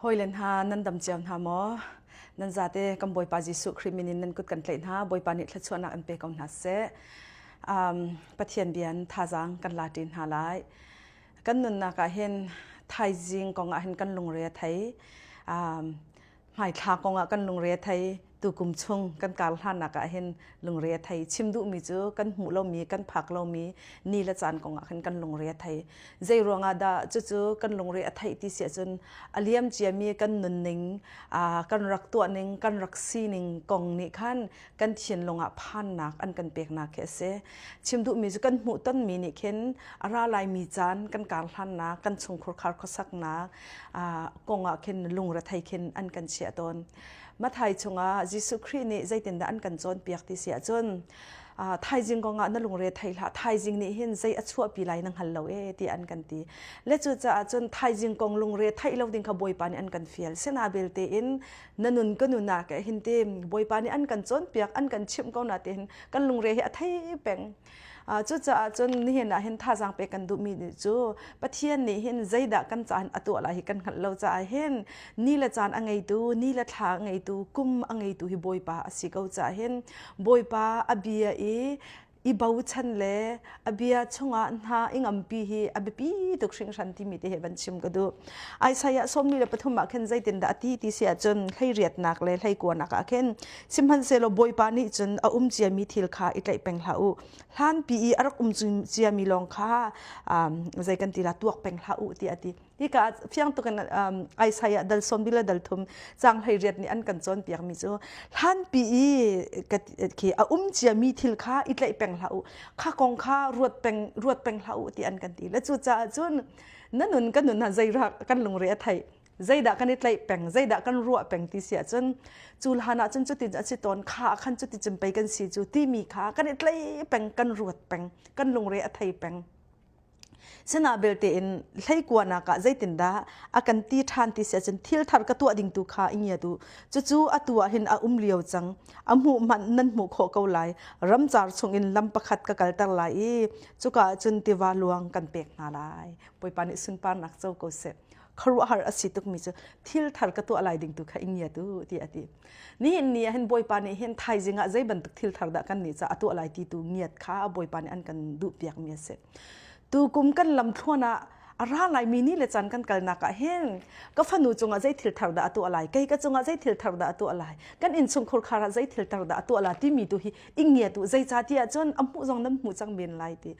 Hawile hna nan dam cio hna maw? Nan zate kan Bawipa Jesuh Khrih min in nan kut kan tlaih hna. Bawipa nih thluachuahnak an pe ko hna seh. Um, Pathian bian thazaang kan la ṭin hna lai. Kan nunnak ah hin thaizing kong ah hin kan lungre a thei. Um, hmaithla kong ah kan lungre a thei. Tukum chung kan kar hlannak ah hin lungre a thei. Chim duhmi cu kan hmuh lomi, kan phak lomi ni le caan kong ah khan kan lungre a thei. Zei ruangah dah cucu kan lungre a theih ti si ahcun a liam ciami kan nunning, kan rak tuahning, kan rak sining kong nih khan kan thinlung ah phannak an kan peknak khi a si. Chim duhmi cu kan hmuhtonmi nih khin a ra laimi caan kan kar hlannak, kan chungkhur khar khuasaknak kong ah khin lungrethei khin an kan chiah tawn. Mathai chungah Jesuh Khrih nih zeitindah an kan cawnpiak ti si ahcun thaizing kongah na lungre thei hlah thaizing nih hin zei a chuahpi lai na hngal lo e ti an kan ti le cucaah cun thaizing kong lungre theih lo ding kha Bawipa nih an kan fial sina belte in na nun ka nun ah hin ti Bawipa nih an kan cawnpiak an kan chimh ko na ti hin kan lungre hi a thei peng Cucaah cun nihin ah hin thazaang pek kan duhmi cu Pathian nih hin zeidah kan caan a tuah lai hi kan hngalh lo caah hin ni le caan a ngeitu, ni le thla a ngeitu, kum a ngeitu hi Bawipa a si ko caah hin Bawipa a bia i i bochan le a bia chungah hna i ngampi hi a biapi tuk hringhran timi te he van chim ka duh. Isaiah 43 ah khin zeitindah a ti ti si ahcun hleiriatnak le hleikuanak ah khin Sihmanhsehlaw Bawipa nih cun a um ciami thil kha i tlaih peng hlah u. Hlanpi i a rak um ciami lawng kha zei kan ti la tuak peng hlah u tiah a ti. Hika ah fiang tuk in Isaiah dal sawm le dal thum cang hlei riat nih an kan cawnpiakmi cu hlanpi i khi a um ciami thil kha i tlaih peng hlah u. Kha kong kha ruat peng ruat peng hlah u ti an kan ti. Le cucaah cun na nun kan nun ah zei kan lungre a theih zeidah kan i tlaih peng zeidah kan ruah peng ti si ahcun cu hlan ahcun cutin a si tawn kha khan cuti cun pei kan si cu timi kha kan i tlaih peng kan ruat peng kan lungre a thei peng Sina belte in hleikuanak ah zeitindah a kan ti ṭhan ti si ahcun thil thar ka tuah ding tu kha i ngiat u. Cucu atu ah hin a um lio cang. A hmuh hmanh nan hmuh khawh ko lai. Ramcar chungin lam pakhat ka kalter lai i cuka ah cun tiva luang kan pek hna lai. Bawipa nih sunparnak co ko seh. Khuaruahhar a si tukmi cu thil thar ka tuah lai ding tu kha i ngiat u ti a ti. Nihin ni ah hin Bawipa nih hin thaizing ah zei bantuk thil thar dah kan nih caah a tuah lai ti tu ngiat kha Bawipa nih an kan duhpiakmi a si. Tukum kan lamthluan ah a ra laimi ni le caan kan kalnak ah hin ka fanu cungah zei thil thar dah a tuah lai kei ka cungah zei thil thar dah a tuah lai kan innchungkhur khar ah zei thil thar dah a tuah lai timi tu hi i ngiat u zeica ti ahcun a hmuh zong nan hmuh cang men lai ti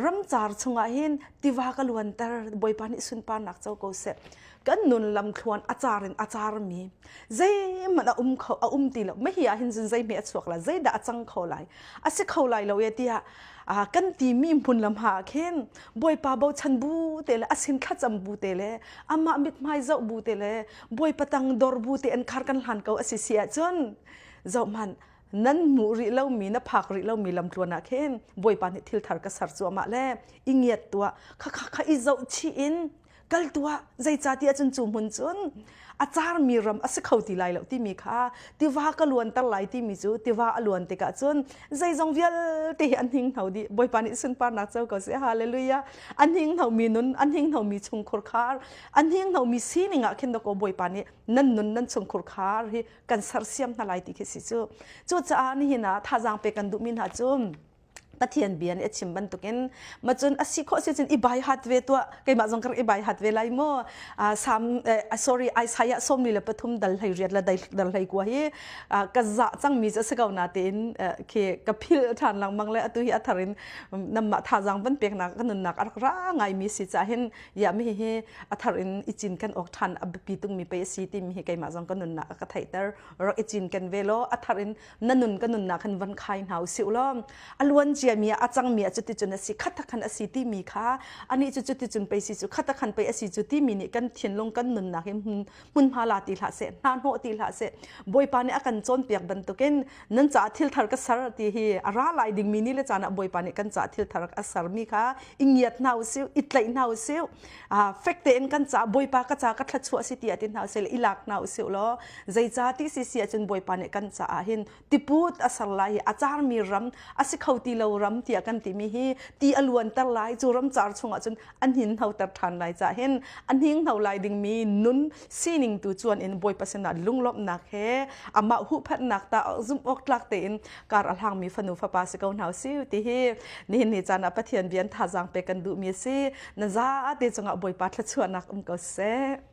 ramcar chungah hin tiva ka luanter Bawipa nih sunparnak co ko seh kan nun lamthluan a car in a carmi zeihmanh a um kho a um ti lo mahi ah hin cun zeihme a chuak lai zeidah a cang kho lai a si kho lai lo e tiah kan timi hmun lam ha khin Bawipa bochan bu te le a sin thlacam bu te le amah mithmai zoh bu te le Bawipa tang dor bu te an khar kan hlan ko a si si ahcun zoh hmanh nan hmuh rih lomi na phak rih lomi lamtluan ah khin Bawipa nih thil thar ka ser cuahmah le i ngiat tuah kha kha kha i zoh chih in kal tuah zeicahtiah cun cu hmun cun a carmi ram a si kho ti lai lo timi kha tiva ka luanter lai timi cu tiva a luan tikah cun zeizong vialte hi an hninghno dih Bawipa nih sunparnak co ko seh hallelujah an hninghnomi nun an hninghnomi chungkhur khar an hninghnomi sining ah khin dakaw Bawipa nih nan nun nan chungkhur khar hi kan sersiam hna lai ti khi si cu cucaah nihin ah thazaang pek kan duhmi hna cu Pathian bia nih a chim bantukin macun a si khawh si cun i bai hat ve tuah keimah zong ka rak i bai hat ve lai maw sam sorry Isaiah 43 dal hlei riat le dal hlei kua hi ka zah cangmi cu a si ko na tein khi ka phil ṭhan lengmang le atu hi a thar in namah thazaang van peknak ka nunnak a rak ra ngaimi si caah hin ya mi hi a thar in i cinken awk ṭhan a biapi tungmi pei a si timi hi keimah zong ka nunnak a ka theihter rak i cinken ve law a thar in na nun ka nunnak khan van khai hna usih law a luan ciami a cangmi ah cuticun a si khat khan a si timi kha anih cu cuticun pei si cu khat khan pei a si cu timi nih kan thinlung kan nunnak hi hmunhma la ti hlah seh hna hnawh ti hlah seh Bawipa nih a kan cawnpiak bantukin nan caah thil thar ka ser ti hi a ra lai dingmi ni le caan ah Bawipa nih kan caah thil thar a sermi kha i ngiat hna usih i tlaih hna usih fek tein kan caah Bawipa ka ca ka thluachuah si ti ah ti hna usih le i lak hna usih law zeica ti si si ahcun Bawipa nih kan caah hin tiput a ser lai i a carmi ram a si kho ti lo. ram tiah kan timi hi ti a luanter lai cu ram car chungah cun a hninhnoter ṭhan lai cah hin a hninghno lai dingmi nun sining tu chuan in Bawipa sinah lunglawmhnak he amah huhphenhnak ta zumh awk tlak tein kar a hlangmi fanu fapa si ko hna usih ti hi nihin ni caan ah Pathian bia in thazaang pek kan duhmi a si. Na za te cungah Bawipa thluachuahnak um ko seh.